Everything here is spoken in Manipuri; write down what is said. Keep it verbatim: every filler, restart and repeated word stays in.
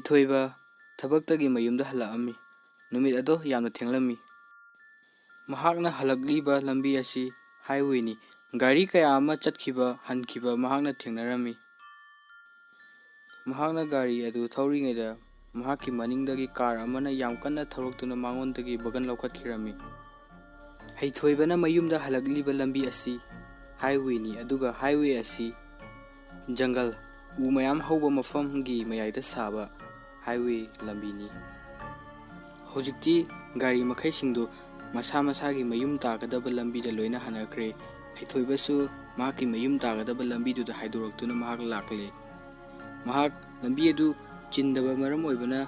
ꯍꯩꯊꯣꯏꯕ ꯊꯕꯛꯇꯒꯤ ꯃꯌꯨꯝꯗ ꯍꯜꯂꯛꯑꯝꯃꯤ꯫ ꯅꯨꯃꯤꯠ ꯑꯗꯣ ꯌꯥꯝꯅ ꯊꯦꯡꯂꯝꯃꯤ꯫ ꯃꯍꯥꯛꯅ ꯍꯜꯂꯛꯂꯤꯕ ꯂꯝꯕꯤ ꯑꯁꯤ highwayꯅꯤ꯫ ꯒꯥꯔꯤ ꯀꯌꯥ ꯑꯃ ꯆꯠꯈꯤꯕ ꯍꯟꯈꯤꯕ ꯃꯍꯥꯛꯅ ꯊꯦꯡꯅꯔꯝꯃꯤ꯫ ꯃꯍꯥꯛꯅ ꯒꯥꯔꯤ ꯑꯗꯨ ꯊꯧꯔꯤꯉꯩꯗ ꯃꯍꯥꯛꯀꯤ ꯃꯅꯤꯡꯗꯒꯤ car ꯑꯃꯅ ꯌꯥꯝ ꯀꯟꯅ ꯊꯧꯔꯛꯇꯨꯅ ꯃꯉꯣꯟꯗꯒꯤ ꯕꯒꯟ ꯂꯧꯈꯠꯈꯤꯔꯝꯃꯤ꯫ ꯍꯩꯊꯣꯏꯕꯅ ꯃꯌꯨꯝꯗ ꯍꯜꯂꯛꯂꯤꯕ ꯂꯝꯕꯤ ꯑꯁꯤ highwayꯅꯤ, ꯑꯗꯨꯒ highway ꯑꯁꯤ ꯖꯪꯒꯜ, ꯎ ꯃꯌꯥꯝ ꯍꯧꯕ ꯃꯐꯝꯒꯤ ꯃꯌꯥꯏꯗ ꯁꯥꯕ highway ꯂꯝꯕꯤꯅꯤ꯫ ꯍꯧꯖꯤꯛꯇꯤ ꯒꯥꯔꯤ ꯃꯈꯩꯁꯤꯡꯗꯨ ꯃꯁꯥ ꯃꯁꯥꯒꯤ ꯃꯌꯨꯝ ꯇꯥꯒꯗꯕ ꯂꯝꯕꯤꯗ ꯂꯣꯏꯅ ꯍꯟꯅꯈ꯭ꯔꯦ꯫ ꯍꯩꯊꯣꯏꯕꯁꯨ ꯃꯍꯥꯛꯀꯤ ꯃꯌꯨꯝ ꯇꯥꯒꯗꯕ ꯂꯝꯕꯤꯗꯨꯗ ꯍꯥꯏꯗꯣꯔꯛꯇꯨꯅ ꯃꯍꯥꯛ ꯂꯥꯛꯂꯦ꯫ ꯃꯍꯥꯛ ꯂꯝꯕꯤ ꯑꯗꯨ ꯆꯤꯟꯗꯕ ꯃꯔꯝ ꯑꯣꯏꯕꯅ